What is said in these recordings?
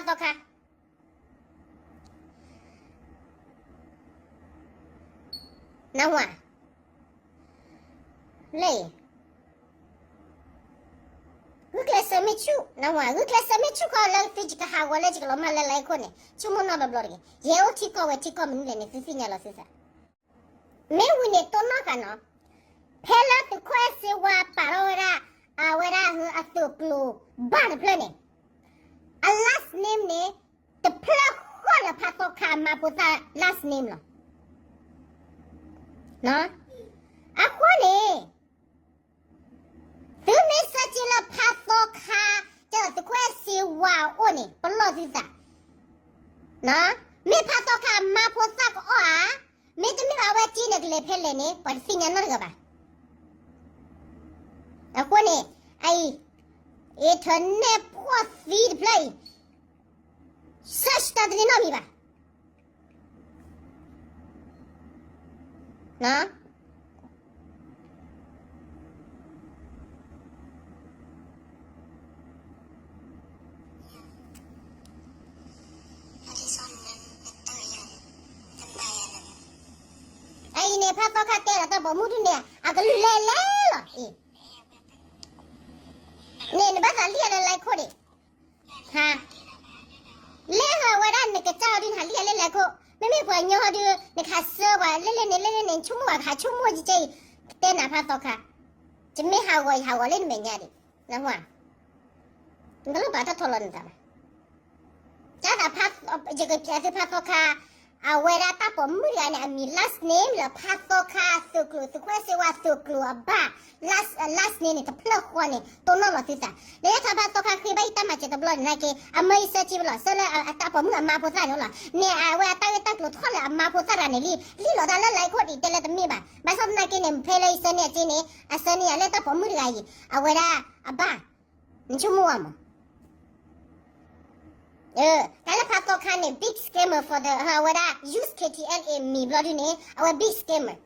သီခါ နဝၤ လၢ ဂုာ်ကျဲးစၢးမ့ၢ်ဆူၣ် နဝၤ ဂုာ်ကျဲးစၢးမ့ၢ်ဆူၣ်ခီလၢသုယကဟးဂီၤလၢယကလီၤမၢ်လၢ line ခိၣ်န့ၣ် ဆိကမိၣ်နီၢ်ဘျီဘျီတဂ့ၤ. ယဟဲအိၣ်ထံကီၢ်ဝဲထံကီၢ်မနုၤလဲၣ်န့ၣ် သုသ့ၣ်ညါလီၤသုသး. မ့ၢ်ဝံၤန့ၣ်တိၢ်နီၣ်ဃာ်နီၤ, ဖဲလၢသုးခိၣ်အဲၣ်စ့ဝါပာ်ထီၣ်ဝဲဒၣ် အဝဲဒၣ်အသုးကျိၤဘၣ်တဖျၢၣ်န့ၣ် အ last name န့ၣ် တဖျၢၣ်ဃီလၢဖးသီခါအမါဖိသၣ် last name လီၤ. အဃိန့ၣ် သုမ့ၢ်ဆၢက့ၤလၢဖးသီခါ ကဲဒီးသုးခိၣ်အဲၣ်စ့ဝါအအိၣ်န့ၣ် ပလီၢ်သုသး, မ့ၢ်ဖးသီခါအမါဖိသၣ်ကအီၣ်ဧါ, မ့တမ့ၢ်ဘၣ်အဝဲက့န့ၣ်ကလဲၤဖဲလဲၣ်န့ၣ် ပှၤတသ့ၣ်ညါနီတဂၤဘၣ်. အဃိန့ၣ် အအံၤ internet ဖှီၣ်သံတဖျၢၣ်အံၤ search တၢ်တန့ၢ်နီတမံၤဘၣ်. အအံၤန့ၣ် ဖးသီခါတဲဒီးတၢ်ပိာ်မုၣ်ဒုန့ၣ် အကလုၢ်လဲၤလဲၤလီၤ. န့ၣ်နဘၣ်သးလံၣ်အီၤလၢ line ခိၣ်ဒံး ဟါ, လၢဟီဝဲဒၣ်နကစၢ်အီၤဒု နဟးလံၣ်အီၤလၢ line ခိၣ်, မ့မ့ၢ်ပှၤကညီဟီဒု နကဟးစၢပှၤလၢလၢန့ၣ် လၢလၢန့ၣ် နဆိကမိၣ်ဘၣ်ကဟးဆိကမိၣ်ကကဲအံၤ, တဲနၤဖးသီခါ, ယမ့ၢ်ဟးဂီၤယဟးဂီၤလၢနမဲာ်ညါဒံး, နဟါ, နတလိၣ်ပာ်ထီၣ်ထီလီၤနသးဘၣ်. တၢ်သးဖး, ယကပျးသုဖးသီခါ, အဝဲဒၣ်တၢ်ပိာ်မုၣ်တဂၤန့ၣ် အမံၤ last name လၢဖးသီခါအသုးကျိၤ သုးခိၣ်အဲၣ်စ့ဝါအသုးကျိၤအဘၣ် last, last name န့ၣ် တဖျၢၣ်ဃီန့ၣ် တိၢ်နီၣ်လီၤသုသး. လၢယဲထီၣ်ဖးသီခါဃ့ဘၣ်ယတၢ်မၤစၢၤတဘျီန့ၣ်နာ်က့ အမၢယဆၢက့ၤဝဲလီၤ ဆၢလၢအတၢ်ပိာ်မုၣ်အမါဖိသၣ်န့ၣ်လီၤ. န့ၣ်အဝဲအတၢ်ဂ့ၢ်တၢ်ကျိၤထီၣ်လၢအမါဖိသၣ်တဂၤန့ၣ်လံ, လံၣ်လီၤတၢ်လၢ line ခိၣ်ဒံးတဲလၢတမ့ၢ်ဘၣ်. ဘၣ်ဆၣ်သနာ်က့န့ၣ် ဖဲလၢယဆၢန့ၢ်အစ့န့ၣ် အဆၢန့ၢ်ယၤလၢတၢ်ပိာ်မုၣ်တဂၤအံၤ အဝဲဒၣ်အဘၣ် နဆိကမိၣ်အမး, တၢ်လၢဖးသီခါန့ၣ် big scammer for the အဝဲဒၣ် use KTLA မံၤဘျီဒုန့ၣ် အဝဲ big scammer.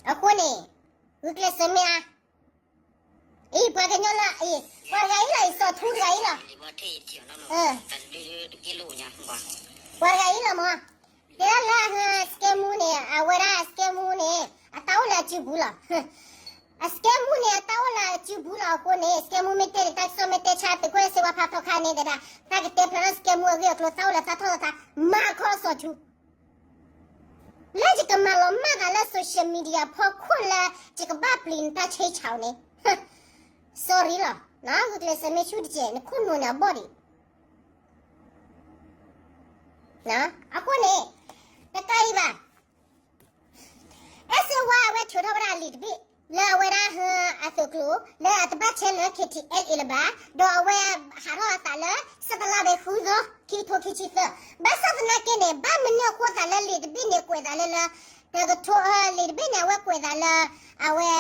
အဃိန့ၣ် ဂုာ်ကျဲးစၢးမ့ၢ်ဧါ, အံၤ ပှၤကညီလၢအံၤ ပှၤတဂၤအံၤလီၤ အံၤစီၤထူတဂၤအံၤလီၤ, ပှၤတဂၤအံၤလီၤမး, တဲလၢ scam မူန့ၣ် အဝဲဒၣ် scam မူန့ၣ် အတၢ်အိၣ်လၢအစုပူၤလီၤ. အ scam မူန့ၣ် အတၢ်အိၣ်လၢအစုပူၤလီၤအဃိန့ၣ် scam မူမ့ၢ်တဲန့ၣ် တၢ်ကစီၣ်မ့ၢ်တဲဆါ သုးခိၣ်အဲၣ်စ့ဝါဖးသီခါန့ၣ်တဒၣ် တၢ်ကတဲဖျါထီၣ် scam မူအဂ့ၢ်အကျိၤ တၢ်အိၣ်လၢတၢ်ထီၣ်လၢတၢ် မၤခီစီၤထူ လၢယကမၤလီၤမၢ်သးလၢ social media ဖီခိၣ်လၢ ယကဘၣ်ပျံၤနတၢ်ဆဲးဆါန့ၣ် sorry လီၤ, ဂုာ်ကျဲးစၢးမ့ၢ်ဆူၣ်တကဲး နခိၣ်နူာ်န့ၣ်အဘီၣ်ဒံး. အဃိန့ၣ် တကးအံၤဘၣ် အဲၣ်စ့ဝါအဝဲထုးထီၣ်ဝဲဒၣ်အလံာ်တဘ့ၣ် လၢအဝဲဒၣ်အသုးကျိၤ လၢအတဘၣ်ဆဲးလၢ KTLA လၢၤဘၣ်, ဒီးအဝဲဟးထီၣ်အသးလၢ ဆဲးတလါဘဲဃုသီ ခံကထိခံဆံသၢ, ဘၣ်ဆၣ်သနာ်က့န့ၣ် ဘၣ်မနုၤအဃိသးလၢလံာ်တဘ့ၣ်န့ၣ် ကွဲးသးလၢလၢ တကထိ လံာ်တဘ့ၣ်န့ၣ် အဝဲကွဲးသးလၢ အဝဲ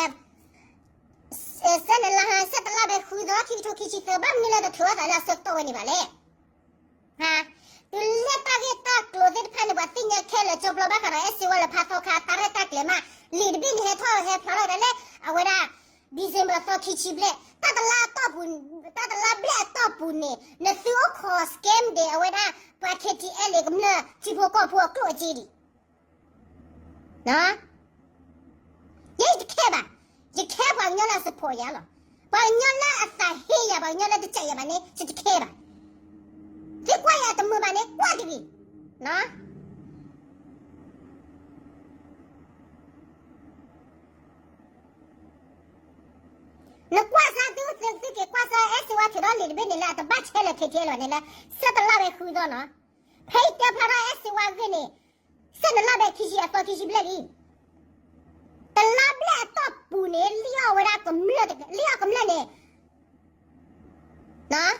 ဆဲးတလါ ဆဲးတလါဘဲဃုသီ ခံကထိခံဆံသၢ ဘၣ်မနုၤလၢတထုးထီၣ်သးလၢအဆၢကတီၢ်ဝဲန့ၣ်ဘၣ်လဲၣ်. တုၤလၢတၢ်ဂ့ၢ်တၢ်ကျိၤသ့ၣ်တဖၣ်န့ၣ် ပှၤသ့ၣ်ညါခဲလၢာ်ကၠီဖျီဘၣ်ဃးဒီးအဲၣ်စ့ဝါလၢဖးသီခါ တၢ်ရဲၣ်တၢ်ကျဲၤမး, လံာ်တဘ့ၣ်န့ၣ် ဟဲထီၣ်ဟဲဖျါထီၣ်ဝဲဒၣ်လၢ အဝဲဒၣ် December သီခံဆံဘျဲၣ် တၢ်တလါအတီၢ်ပူၤ တၢ်တလါဘျဲၣ်အတီၢ်ပူၤန့ၣ် နသုအိၣ်ခိး scam ဒံးအဝဲဒၣ် ပှၤ KTLA ကမျၢၢ်ထံဖိကီၢ်ဖိအကျိၣ်အစ့ဒံး ယဲယတခဲဘၣ်, ယခဲပှၤကညီလၢအ support ယၤလီၤ. ပှၤကညီလၢအသးဟ့ယၤ ပှၤကညီလၢတစဲးယၤဘၣ်န့ၣ် ယတခဲဘၣ်. သုကွၢ်ယၤတမုာ်ဘၣ်န့ၣ် ကွၢ်တဂ့ၤ. နကွၢ်စၢ်သု သုက့ၤကွၢ်စၢ် အဲၣ်စ့ဝါထုးထီၣ်လံာ်တဘ့ၣ်န့ၣ်လၢ အတဘၣ်ဆဲးလၢ KTLA ဘၣ်န့ၣ်လၢ ဆဲးတလါဘဲဃုသီနီၤ. ဖဲအံၤတဲဖျါထီၣ်အဲၣ်စ့ဝါအဂ့ၢ်န့ၣ် ဆဲးတလါဘဲခံဆံအသီခံဆံဘျဲၣ်လံ. တလါဘျဲၣ်အတီၢ်ပူၤန့ၣ် လံၣ်အီၣ်ဝဲဒၣ်ကမျၢၢ်, လံၣ်အီၣ်ကမျၢၢ်န့ၣ် လံၣ်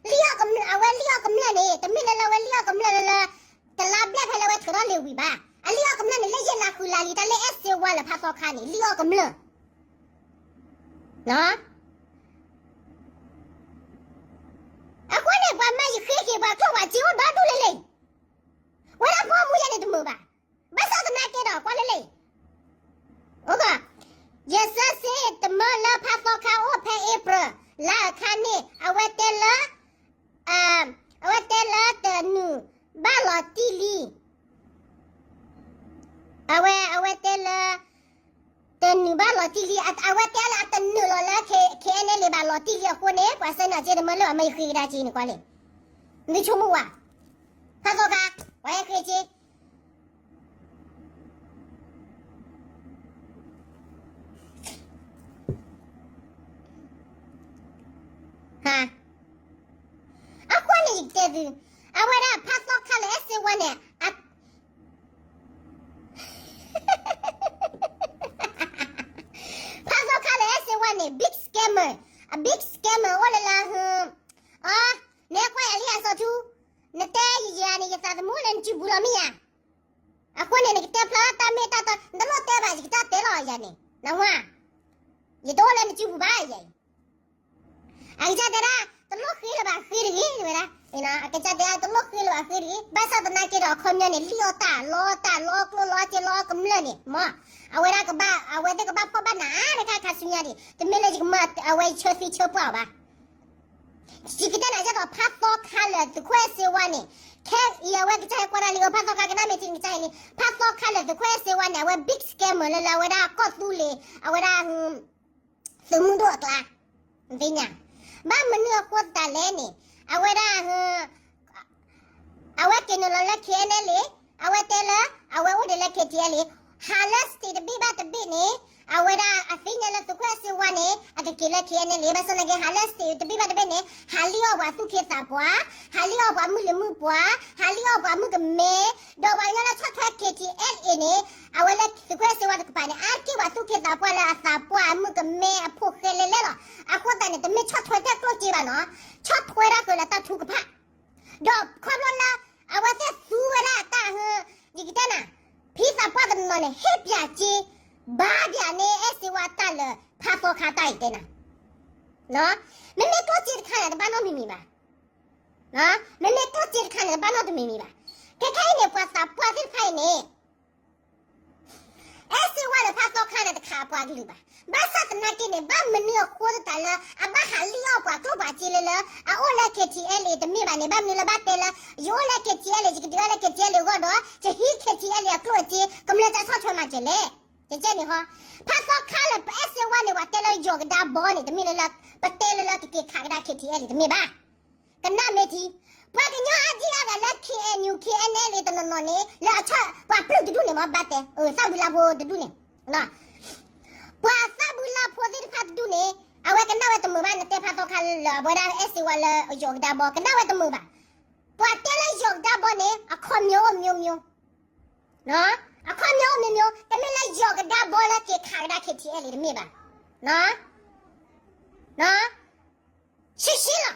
အီၣ်ကမျၢၢ်, အဝဲလံၣ်အီၣ်ကမျၢၢ်န့ၣ် တမ့ၢ်လၢလၢအဝဲလံၣ်အီၣ်ကမျၢၢ်လၢလၢ တလါဘျဲၣ်ဖဲလၢအဝဲထုးထီၣ်လံာ်ဝံၤဘၣ်. အလံၣ်အီၣ်ကမျၢၢ်န့ၣ် လၢယဲၢ်လါဃုလါလံ တၢ်လၢအဲၣ်စ့ဝါလၢဖးသီခါန့ၣ် လံၣ်အီၣ်ကမျၢၢ် အဃိန့ၣ် ပှၤမၢယဃ့က့ၤ ပှၤကျိၣ်ပှၤစ့အိၣ်ဒီဒူၣ်လၢလၢ, ဝဲဒၣ်ဖိမူယဲန့ၣ်တမုာ်ဘၣ်. ဘၣ်ဆၣ်သနာ်က့ဒီး ကွၢ်လၢလၢ, ယဆၢစ့တမၢလၢ တဲလၢ တနုာ်ဘၣ်လီၤတံၢ်လံ, အဝဲတဲလၢအတနုာ်လီၤလၢ K N L A ဘၣ်လီၤတံၢ်လံအဃိန့ၣ် ပှၤဆဲန့ၣ်အက့တမၢလၢအမ့ၢ်ယဃ့ကဒါက့န့ၣ်ကွၢ်လံ, နဆိကမိၣ်ဝဲ, ဖးသီခါ, ပှၤဟဲဃ့က့ အဃိန့ၣ်ယကတဲသု, အဝဲဒၣ်ဖးသီခါလၢ အဲၣ်စ့ဝါန့ၣ်, ဖးသီခါလၢ အဲၣ်စ့ဝါန့ၣ် big scammer, အ big scammer အိၣ်လၢလၢ, အ, နကွၢ်ယၤလံအစီၤထူ, နတဲယၤန့ၣ် ယသးသမူလၢနစုပူၤလီၤမ့ၢ်ဧါ, အဃိန့ၣ် နကတဲဖျါတၢ်မ့ၢ်တၢ်တီ, နတလိၣ်တဲဘၣ် ယကတၢ်တဲလီၤယၤန့ၣ်, နဝါ, ယတအိၣ်လၢနစုပူၤဘၣ်ယၤအံၤ အကစၢ်တဲဒၣ် တလိၣ်ဃ့လၢၤဘၣ်ဃ့တဂ့ၤဝဲဒၣ်, အကစၢ်တဲဒၣ်တလိၣ်ဃ့လၢၤဘၣ်ဃ့တဂ့ၤ, ဘၣ်ဆၣ်သနာ်က့ဒီးအခီပညီန့ၣ် လံၣ်အီၣ်တၢ်လီတၢ်လီကျိလီက့လီ ကမျၢၢ်န့ၣ်မ့ၢ်, အဝဲဒၣ်ကဘၣ် အဝဲသ့ၣ်ကဘၣ်ဖီၣ်ဘၣ်နၤတခါခါဆူညါဒံး, တမ့ၢ်လၢယကမၤအဝဲဆၢသံဆၢပှၢ်အီၤဘၣ်. ယကတဲနၤဒ်သိးဖးသီခါလၢသုးခိၣ်အဲၣ်စ့ဝါန့ၣ်, ခဲအံၤအဝဲကစၢ်ဟဲကွၢ်ဒၣ်လံအီၤ ဖးသီခါကနၣ်မ့ၢ်ထံကစၢ်အံၤန့ၣ်, ဖးသီခါလၢသုးခိၣ်အဲၣ်စ့ဝါန့ၣ် အဝဲ big scammer လၢလၢအဝဲဒၣ်ကီၢ်သူလ့ၤ အဝဲဒၣ် သုးမုၢ်ဒိၣ်အကျါ, သ့ၣ်ညါ, ဘၣ်မနုၤအဃိသတးလဲၣ်န့ၣ်, အဝဲဒၣ် အဝဲက့ၤနုာ်လီၤလၢ K N L A, အဝဲတဲလၢ အဝဲအိၣ်ဒံးလၢ K T L A, ဟးလၢ state တဘ့ၣ်ဘၣ်တဘ့ၣ်န့ၣ်, အဝဲဒၣ်အသ့ၣ်ညါလၢသုးခိၣ်အဲၣ်စ့ဝါန့ၣ် အကက့ၤလၢ K N L A, ဘၣ်ဆၣ်သနာ်က့ ဟးလၢ state တဘ့ၣ်ဘၣ်တဘ့ၣ်န့ၣ် ဟးလံၣ်အီၣ်ပှၤသူၣ်က့သးပှၢ်, ဟးလံၣ်အီၣ်ပှၤမုၢ်လံၤမုၢ်ပှၢ်, ဟးလံၣ်အီၣ်ပှၤမုၣ်ကမဲ, ဒီးပှၤကညီလၢဆီၣ်ထွဲ K T L A န့ၣ်, အဝဲလၢသုးခိၣ်အဲၣ်စ့ဝါတကပၤန့ၣ် အါတက့ၢ်ပှၤသူၣ်က့သးပှၢ်လၢအသးပှၢ်အမုၢ်ကမဲအဖိၣ်ဃဲလဲၣ်လဲၣ်လီၤ. အဃိသတးန့ၣ် တမ့ၢ်ဆီၣ်ထွဲတၢ်ကျိၣ်စ့ဘၣ်နီၤ, ဆီၣ်ထွဲတၢ်ဃုာ်လၢတၢ်ထုကဖၣ် ဒီးခီဖျိလၢ အဝဲသ့ၣ်သူဝဲဒၣ်တၢ်ဟၢ, ယကတဲနၤ, ဖံသးပှၢ်တနီၤနီၤန့ၣ် ဟ့ၣ်ပၠးစ့, ဘါပၠးန့ၢ်အဲၣ်စ့ဝါတၢ်လၢ ဖးသီခါတၢ်အံၤတဲနၤ, မ့မ့ၢ်ကျိၣ်စ့တခါန့ၣ် တဘၣ်နီတမံၤမံၤဘၣ်, မ့မ့ၢ်ကျိၣ်စ့တခါန့ၣ် တဘၣ်နီတမံၤမံၤဘၣ်. ခဲခဲအံၤန့ၣ် ပှၤသးပှၢ်သ့ၣ်တဖၣ်အံၤန့ၣ် အဲၣ်စ့ဝါဒီးဖးသီခါန့ၣ် တခးအပှၤကလုာ်ဘၣ်. ဘၣ်ဆၣ်သနာ်က့န့ၣ် ဘၣ်မနုၤအဃိသတးလၢ အဘၣ်ဟးလံၣ်အီၣ်ပှၤကျိၣ်ပှၤစ့လၢလၢ အအိၣ်လၢ K T L A တမ့ၢ်ဘၣ်န့ၣ် ဘၣ်မနုၤလၢဘၣ်တဲလၢ ယအိၣ်လၢ K T L A ယကဒုးလၢ K T L A အဂီၢ်ဒီး ယဟံး K T L A အကျိၣ်အစ့ ကမျၢၢ်တၢ်ဆီၣ်ထွဲမၤစၢၤလဲၣ်. ကကဲန့ၣ်ဟီ, ဖးသီခါလၢပအဲၣ်စ့ဝါန့ၣ် ပှၤတဲလၢယီၤကဒါဘီန့ၣ် တမ့ၢ်လၢလၢ ပတဲလၢလၢကက့ၤခးကဒါ K T L A တမ့ၢ်ဘၣ်. ကနၣ်မ့ၢ်ထံ, ပှၤကညီအါဒံအါဂၤလၢ K N U K N L A တနီၤနီၤန့ၣ် လၢအဆီၣ်ပှၤပျုၢ်တဒူၣ်န့ၣ်မ့ၢ်ဘၣ်တဲ, သၣ်ဘုလါဖိတဒူၣ်န့ၣ်, ပှၤသၣ်ဘုလါဖိသ့ၣ်တဖၣ်တဒူၣ်န့ၣ် အဝဲကနၣ်ဝဲတမုာ်ဘၣ် နတဲဖးသီခါလၢအဝဲဒၣ်အဲၣ်စ့ဝါလၢယီၤကဒါဘီ ကနၣ်ဝဲတမုာ်ဘၣ်. ပှၤတဲလၢယီၤကဒါဘီန့ၣ် အခီပညီအိၣ်မျိုးမျိုး, အခီပညီအိၣ်မျိုးမျိုး, တမ့ၢ်လၢယီၤကဒါဘီလၢက့ၤခးကဒါ K T L A တမ့ၢ်ဘၣ်. ရှဲရှဲလီၤ.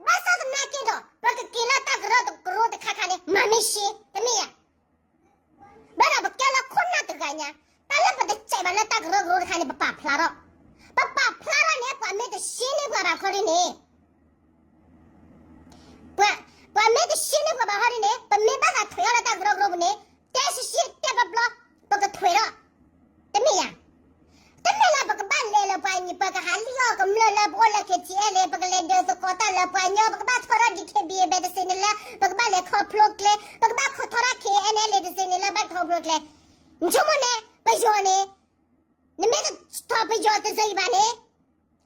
ဘၣ်ဆၣ်သနာ်က့ဒီး ပကက့ၤလၢတၢ်ကရၢကရိတခါခါန့ၣ် မၤမ့ၢ်ရှဲ တမ့ၢ်ဧါ. ဘၣ်ဒီးပကဲလၢခိၣ်နၢ်တဂၤညါ, တၢ်လၢပတစဲးဘၣ်လၢတၢ်ကရၢကရိတခါန့ၣ် ပပာ်ဖျါထီၣ်, ပပာ်ဖျါထီၣ်န့ၣ် ပှၤမ့ၢ်တရှဲန့ၢ်ပှၤဘၣ်ခီဒ်န့ၣ် ပှၤမ့ၢ်တရှဲန့ၢ်ပှၤဘၣ်ခီဒ်န့ၣ် ပမ့ၢ်ဘၣ်သးထွဲးအီၤလၢတၢ်ကရၢကရိပူၤန့ၣ် တဲရှဲရှဲတဲဘျီဘျီ ပကထွဲးထီၣ်, တမ့ၢ်ဧါ. တမ့ၢ်လၢပကဘၣ်လဲၤလၢပှၤညီ ပကဟးလံၣ်အီၣ်ကမျၢၢ်လၢပအိၣ်လၢ K T L A လၢ ပကလဲၤဒုးသကိးတၢ်လၢပှၤညီ ပကဘၣ်ထီထီၣ် D K B A ဘဲတစ့န့ၣ်လၢ ပကဘၣ်လဲၤခီဖျိကျဲ ပကဘၣ်ခီထီၣ်တၢ် K N L A တစ့န့ၣ်လၢဘၣ်ခီဖျိကျဲ, နဆိကမိၣ်န့ၣ် ပယီၤန့ၣ် နမ့ၢ်တထီၣ်ပယီၤတစ့အံၤဘၣ်န့ၣ်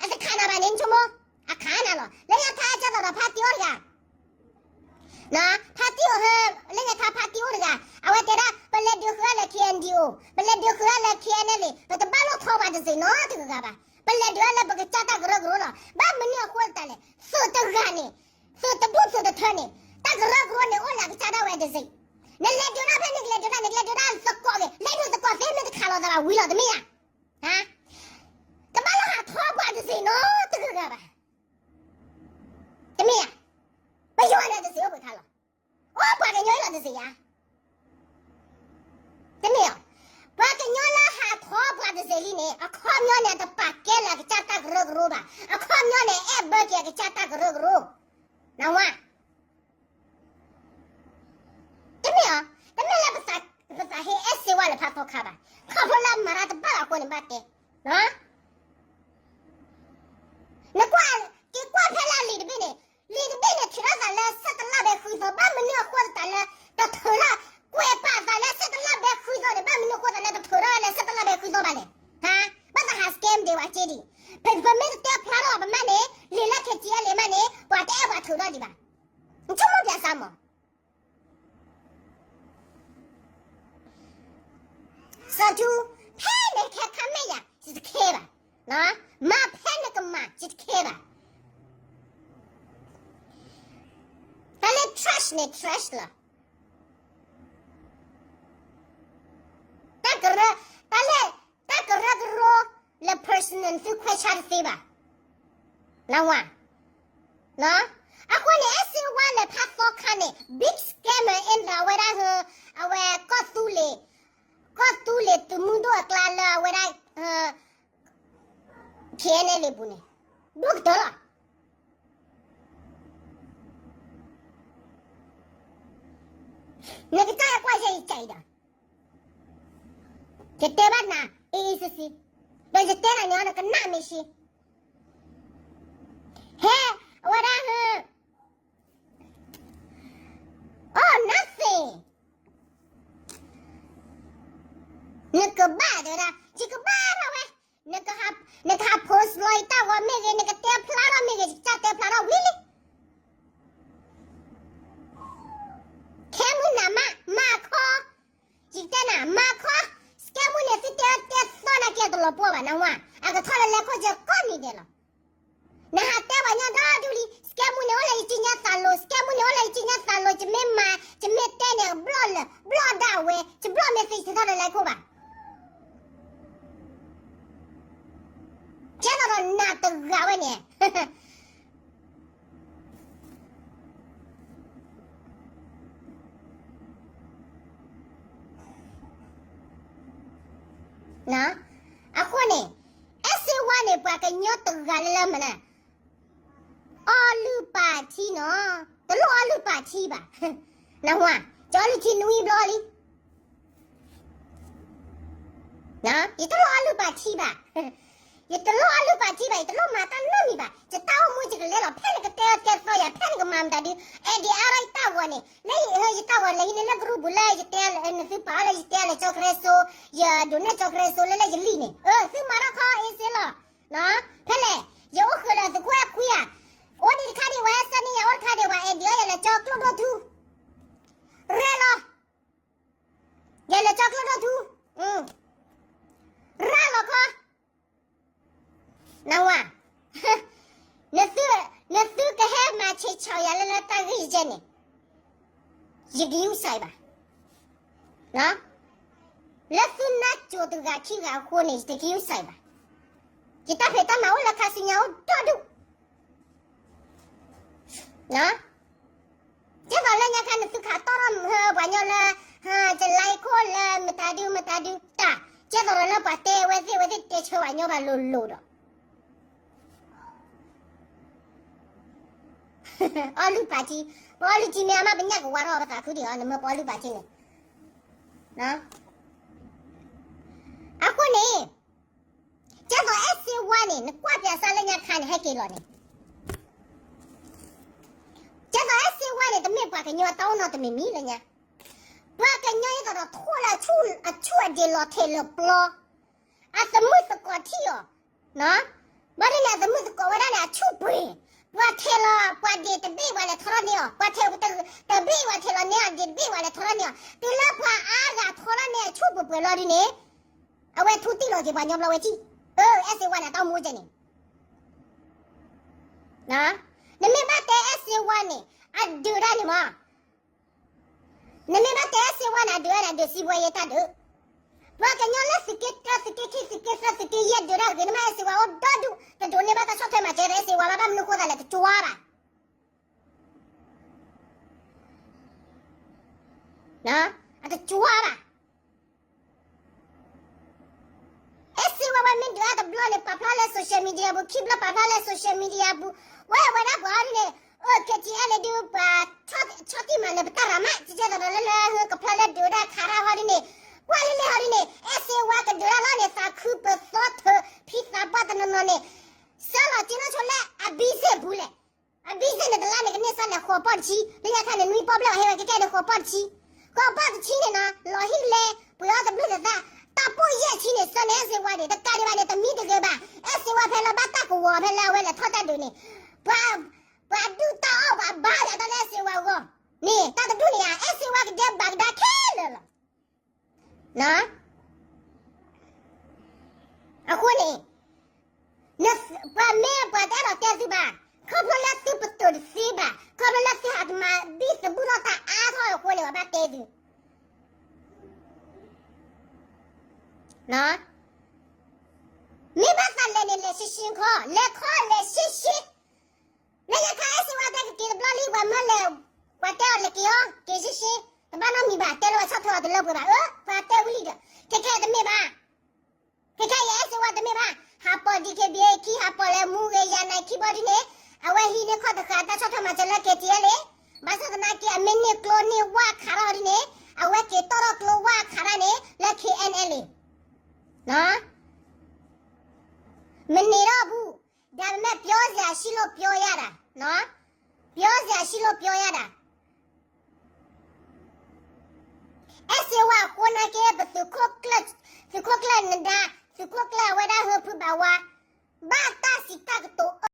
အတခးနၤဘၣ်န့ၣ် နဆိကမိၣ်, အခးနၤလီၤ. လၢညါခါအကၢ်သိးဒီးဖါတံၢ်အိၣ်တဂၤ ဖါတံၢ်အိၣ်ဟဲ, လၢညါခါဖါတံၢ်အိၣ်တဂၤ အဝဲတဲဒၣ် ပလဲၤဒုးဃုာ်လၢ K N D O, ပလဲၤဒုးဃုာ်လၢ K N L A, ပတဘၣ်လိၣ်ထီပှၤတစ့နီတဂၤဂၤဘၣ်. ပလဲၤဒုးလၢပကစၢ်တၢ်ကရၢကရိလီၤ. ဘၣ်မနုၤအဃိသတးလဲၣ်, သုးတဂၤန့ၣ်, သုးတဒူၣ်သုးတထၢန့ၣ်, တၢ်ကရၢကရိန့ၣ် အိၣ်လၢအကစၢ်ဒၣ်ဝဲတစ့. နလဲၤဒုးတၢ်ဖဲန့ၣ် ကလဲၤဒုးတၢ် နကလဲၤဒုးတၢ်သကိးဂ့ၤ, လၢဒုးသကိးသ့မ့ၢ်တခးလိာ်သးဘၣ်ဝံၤလီၤ တမ့ၢ်ဧါ. တဘၣ်လၢဟးထီပှၤတစ့နီတဂၤဂၤဘၣ်. တမ့ၢ်ဧါ. ပယီၤန့ၣ်တစ့အိၣ်ပှဲၤခါလီၤ. အိၣ်ပှၤကညီအံၤလီၤတစ့ဧါ. တမ့ၢ်ဧါ. ပှၤကညီလၢဟးထီပှၤတစ့လံန့ၣ် အခီပညီန့ၣ် တပာ်ကဲလၢအကစၢ်တၢ်ကရၢကရိဘၣ်. အခီပညီန့ၣ် အဲၣ်ဘၢက့ၤအကစၢ်တၢ်ကရၢကရိ. နဝါ တမ့ၢ်ဧါ. တမ့ၢ်လၢပသးဟ့အဲၣ်စ့ဝါလၢဖးသီခါဘၣ်. ခီဖျိလၢမၤတၢ်တဘၣ်ဘၣ်အဃိန့ၣ်ဘၣ်တဲ. နကွၢ်, က့ၤကွၢ်ဖဲလၢလံာ်တဘ့ၣ်န့ၣ်, လံာ်တဘ့ၣ်န့ၣ် ထုးထီၣ်သးလၢဆၢတလၢ်ဘဲဃုသီ ဘၣ်မနုၤအဃိသတးလၢ တထုးလၢ ကွဲးပာ်သးလၢဆဲတလါဘဲဃုသီန့ၣ် ဘၣ်မနုၤဃိသးလၢတထုးထီၣ်လၢဆဲတလါဘဲဃုသီဘၣ်လဲၣ်. ဟါ, ဘၣ်သးဟး scam ဒံးဝဲက့ဒံး. ပမ့ၢ်တတဲဖျါထီၣ်ပမါန့ၣ် လံာ်လၢ KTLA မးန့ၣ် ပှၤတအဲၣ်ပှၤထုးထီၣ်ဒံးဘၣ်. နဆိကမိၣ်ပျးစၢ်မး စီၤထူ, ဖဲနကဟဲခါမဲာ်ယၤ ယတခဲဘၣ်, မၤဖဲနကမၤ ယတခဲဘၣ်. တၢ်လၢ trash န့ၣ် trash လီၤ. တၢ်ကရၢ, တၢ်လၢ, တၢ်ကရၢကရိလၢ personal သုခွဲးဆါတသ့ဘၣ်. နဝၤ, အဃိန့ၣ် အဲၣ်စ့ဝါလၢဖးသီခါန့ၣ် big scammer in the အဝဲဒၣ်, အဝဲကီၢ်သူလ့ၤ, ကီၢ်သူလ့ၤသုးမုၢ်ဒိၣ်အကျါလၢအဝဲဒၣ် KNLA ပူၤန့ၣ် ဒိၣ်ကတၢၢ်လီၤ. နကစၢ်ယကွၢ်ယဲယကဲအံၤဒီး ယတဲဘၣ်နၤ အ့ၣ်အ့ၣ်စ့စ့, ဒီးယတဲနၤန့ၣ် နကနၣ်မ့ၢ်ဆ့, ဟဲ, အဝဲဒၣ်, oh nothing, နကဘၣ်တဲဝဲဒၣ် ယကဘၣ်ထီၣ်ဝဲ, နကဟး post လီၤယတၢ်ဂီၤမ့ၢ်ဂ့ၤ နကတဲဖျါထီၣ်မ့ၢ်ဂ့ၤ ယကစၢ်တဲဖျါထီၣ်ဝံၤလံ. ခဲမုၢ်နၤမး မၤခီ, ယကတဲနၤ မၤခီ, စကဲမုၢ်န့ၣ် သုတဲတဲသီနၤကဲတလီၤပှီၢ်ဘၣ် နဝၤ, အကထီၣ်လၢလဲၤခိၣ်ကဲကိးနံၤဒဲးလီၤ. နဟးတဲပှၤညီဒီဒူၣ်လံ စကဲမုၢ်န့ၣ်အိၣ်လၢယကံညါသးလိၤ စကဲမုၢ်န့ၣ်အိၣ်လၢယကံညါသးလိၤ ယမ့ၢ်မၤ ယမ့ၢ်တဲန့ၣ် ဘျီၣ်လၢ ဘျီၣ်ဒၣ်ဝဲ ယဘျီၣ်မ့ၢ်သ့ယတထီၣ်လၢလဲၤခိၣ်ဘၣ်. ကဲသိးဒီးနၤတဂၤဝဲန့ၣ် အဃိန့ၣ် အဲၣ်စ့ဝါန့ၣ် ပှၤကညီတဂၤလၢလၢမနုၤ အီလုၢ်ပာ်ထံနီၤ, တလိၣ်အီလုၢ်ပာ်ထံဘၣ်. နဝၤ, ကအီလုၢ်ထံနွံဘျီလံ. ယတလိၣ်အီလုၢ်ပာ်ထံဘၣ်. ယတလိၣ်အီလုၢ်ပာ်ထံဘၣ်, ယတလိၣ်မၤတၢ်နီတမံၤဘၣ်. ယတၢ်အိၣ်မူယကလဲၤလီၤ ဖဲနကတဲအီၣ်တဲသီယၤ ဖဲနကမၤမတၤဒု အဲၣ်ဒိးအါထီၣ်ယတၢ်ဂီၤန့ၣ် လၢယတၢ်ဂီၤလဲၤဟံးန့ၢ်လၢ group ပူၤလၢယတဲလၢ နသုပာ်အီၤလၢယတဲလၢကၠီကရၢစိ, ယဒိးန့ၢ်ကၠီကရၢစိလၢလၢယလံၢ်န့ၣ် သုမၤထီၣ်ခီအ့စ့လီၤ. ဖဲလဲၣ် ယအိၣ်ဃုာ်ဒီးသုးခိၣ်အဲၣ်ခွံဧါ, အိၣ်ဒံးတခါဒံး ပှၤဟဲဆၢန့ၢ်ယၤ အိၣ်တခါဒံး ပှၤအဲၣ်ဒိးယၤလၢကၠီကျိဒိၣ်ထူ, ရဲၣ်လီၤ ယဲလၢကၠီကျိဒိၣ်ထူ, ရၤလီၤခီ, နဝၤ, နသုကဟဲမၤဆံးဆီၣ်ယၤလၢလၢတၢ်ဂ့ၢ်ယဲန့ၣ် ယကယူၤစၢ်ဘၣ်. လၢသုနါစိၤတဂၤခံဂၤအဃိန့ၣ် ယတကယူၤစၢ်ဘၣ်. ယတၢ်ဖံးတၢ်မၤအိၣ်လၢခါဆူညါအိၣ်ဒီဒူၣ် ကဲသိးလၢညါခါန့ၣ် သုခးတီၢ်ထီၣ်မုၢ်ဟၢပှၤညီလၢ ကလံခိၣ်လၢမတၤဒုမတၤဒုတၢ်, ကဲသိးဒီးလၢပှၤတဲဝဲသ့ၣ်ဝဲသ့ၣ်တဲဆၢပှၤညီဘၣ်လိၤလိၤဒီး အီလုၢ်ပာ်ထံ, ပအီလုၢ်ထံမ့ၢ်အါမး ပညၣ်ကဝါထီၣ်ပသးခုဒံးအီၤ နမ့ၢ်ပအီလုၢ်ပာ်ထံန့ၣ်. အဃိန့ၣ် ကဲသိးအဲၣ်စ့ဝါန့ၣ် နကွၢ်ပၠးစၢ်လၢညါခါန့ၣ် ဟဲက့ၤလီၤန့ၣ် ကဲသိးအဲၣ်စ့ဝါန့ၣ် တမ့ၢ်ပှၤကညီအတၢ်အိၣ်နီတမံၤမံၤလၢညါ, ပှၤကညီအသိးဒီးထိၣ်လၢအဆူၣ်အဒ့ၣ်လီၤထဲးလၢပျီ, အသမုၣ်သကိးထံၣ်အီၤ, ဘၣ်ဒ်န့ၣ် အသမုၣ်သကိးဝဲဒၣ်န့ၣ် အဆူၣ်ပှ့ၤ, ပှၤထဲးလီၤပှၤဒ့ၣ်တဘ့ၣ်ပှၤလဲၤထီထီၣ်န့ၢ်အီၤ, ပှၤထဲးတဘ့ၣ်ပှၤထဲးလီၤန့ၢ်အီၤ ဒ့ၣ်တဘ့ၣ်ပှၤလဲၤထီထီၣ်န့ၢ်အီၤ, တုၤလၢပှၤအါဂၤထီထီၣ်န့ၢ်အဆူၣ်ပှ့ၤပှဲၤလီၤဒ်န့ၣ်, အဝဲထူတံၢ်လီၤက့ၤပှၤညီဘျီဝဲထံၣ်, အဲၣ်စ့ဝါန့ၣ် အတၢ်အိၣ်မူကဲန့ၣ် နမ့ၢ်ဘၣ်တဲအဲၣ်စ့ဝါန့ၣ် အဒုးတၢ်န့ၣ်မး, နမ့ၢ်ဘၣ်တဲအဲၣ်စ့ဝါန့ၣ် အဒုးတၢ်န့ၣ် အဒုးစံးဘှီယဲတၢ်ဒုး, ပှၤကညီလၢသုးက့တၢ သုးက့ခံ သုးက့သၢ သုးက့ယဲၢ် ဒုးတၢ်ဂ့ၤန့ၣ်မး အဲၣ်စ့ဝါအိၣ်ဒီဒူၣ် တဒိးန့ၢ်ဘၣ်တၢ်ဆီၣ်ထွဲမၤစၢၤဒီးအဲၣ်စ့ဝါဘၣ် ဘၣ်မနုၤဃိသးလဲၣ် တကွၢ်ဘၣ် အတကွၢ်ဘၣ် အဲၣ်စ့ဝါဝဲမ့ၢ်ဒုးတၢ်တဘျီန့ၣ် ပာ်ဖျါလၢ social media ပူၤ ခံဘျီပာ်ဖျါလၢ social media ပူၤ, ဝဲဝဲဒၣ်ပှၤအီၤဒ်န့ၣ်, အိၣ် KTLA ဒုးပှၤ ဆီၣ်တံၢ်မၤနၢၤပတၢ်ရၤမး ကကဲသိးဒီးလၢလၢကဖျါလၢဒုးတၢ်ခးတၢ်ဟီဒ်န့ၣ်, ကွၢ်လံလံဟီဒ်န့ၣ် အဲၣ်စ့ဝါကဒုးတၢ်လီၤန့ၣ် သးခုပသီထၢ ဖံသးပှၢ်တနီၤနီၤန့ၣ်, စၢလီၤက့ၤနီၢ်ဆိလၢအ busy ပူၤလဲၣ်, အ busy န့ၣ်တလါန့ၣ် ကန့ၢ်စၢ်န့ၣ် ဃိးပီၢ်တဆံ, လၢညါခါန့ၣ် နွံပီၢ်ဘျဲၣ်အီၤဟဲဝဲကဲကဲန့ၣ် ဃိးပီၢ်တဆံ, ကီၢ်ပၢ်တဆံန့ၣ်နီၤ လီၤဟံၣ်လဲ ပှ့ၤအီၣ်တဘျုးတသၣ်, တၢ်ပိာ်ယဲၢ်ဆံန့ၣ် ဆၢန့ၣ်အဲၣ်စ့ဝါန့ၣ် တကးဒံးဘၣ်န့ၣ် တမံတဂ့ၤဘၣ်. အဲၣ်စ့ဝါဖဲလၢဘၣ်တၢ်ကဝီၤဖဲလၢအဝဲလဲၤထီၣ်တၢ်ဒုးန့ၣ်, ပှၤဒုၣ်တၢ်အီၣ်ပှၤဘါယွၤတၢ်လၢအဲၣ်စ့ဝါအဂီၢ်န့ၣ် တၢ်တဒူၣ်န့ၣ်ဧါ အဲၣ်စ့ဝါကဒဲဘၣ်ကဒါခဲလၢာ်လီၤ. အဃိန့ၣ် ပှၤမ့ၢ်ပှၤတအဲၣ်ဒိးတဲသုဘၣ်, ခီဖျိလၢသုပတုာ်တသ့ဘၣ်, ခီဖျိလၢသုဟးတမၤဘံၣ်သဘုၣ်ထီၣ်တၢ်အါထီၣ်အဃိန့ၣ် ပဘၣ်တဲသု မ့ၢ်ဘၣ်သးလဲၤန့ၣ် လဲၤရှဲရှဲခီ, လဲၤခီလဲၤရှဲရှဲ. လၢညါခါအဲၣ်စ့ဝါတဲကက့ၤတဘျီလံ ပှၤမၢလဲၤ, ပှၤတဲအီၤလဲၤက့ၤအီၤ က့ၤရှဲရှဲ, တဘၣ်နီတမံၤဘၣ်, တဲလၢပှၤဆီၣ်ထွဲအီၤတလၢပှဲၤဘၣ်. အၢ ပှၤတဲဝံၤလံဒီး ခဲခဲတမ့ၢ်ဘၣ်. ခဲခဲအံၤအဲၣ်စ့ဝါတမ့ၢ်ဘၣ်, ဟးပိာ် DKBA ခံ ဟးပိာ်လဲၤမူဂ့ၤ ယၤနၤခံဘီဒ်န့ၣ်, အဝဲဟံးန့ၢ်ခီၣ်တဃာ်တၢ်ဆီၣ်ထွဲမၤစၢၤလၢ KTLA, ဘၣ်ဆၣ်သနာ်က့ အမ့ၢ်န့ၢ်ကျိန့ၢ်ဝၣ်ခးထီၣ်ဒ်န့ၣ်, အဝဲက့ၤတီၣ်ထီၣ်ကျိဝၣ်ခးတၢ်န့ၣ် လၢ KNLA မ့ၢ်န့ၣ်ဒီးဘူး, ဒါပေမဲ့ ပြောစရာရှိလို့ ပြောရတာ, ပြောစရာရှိလို့ ပြောရတာ. အဲၣ်စ့ဝါအဃိနာ်က့ ပသုးခိၣ်ကျၢၢ်, သုးခိၣ်ကျၢၢ်နဒါ, သုးခိၣ်ကျၢၢ်အဝဲဒၣ်ဟၢဖုဘၣ်ဝါ, ဘၣ်တၢ်စံးတၢ်ကတိၤအၢ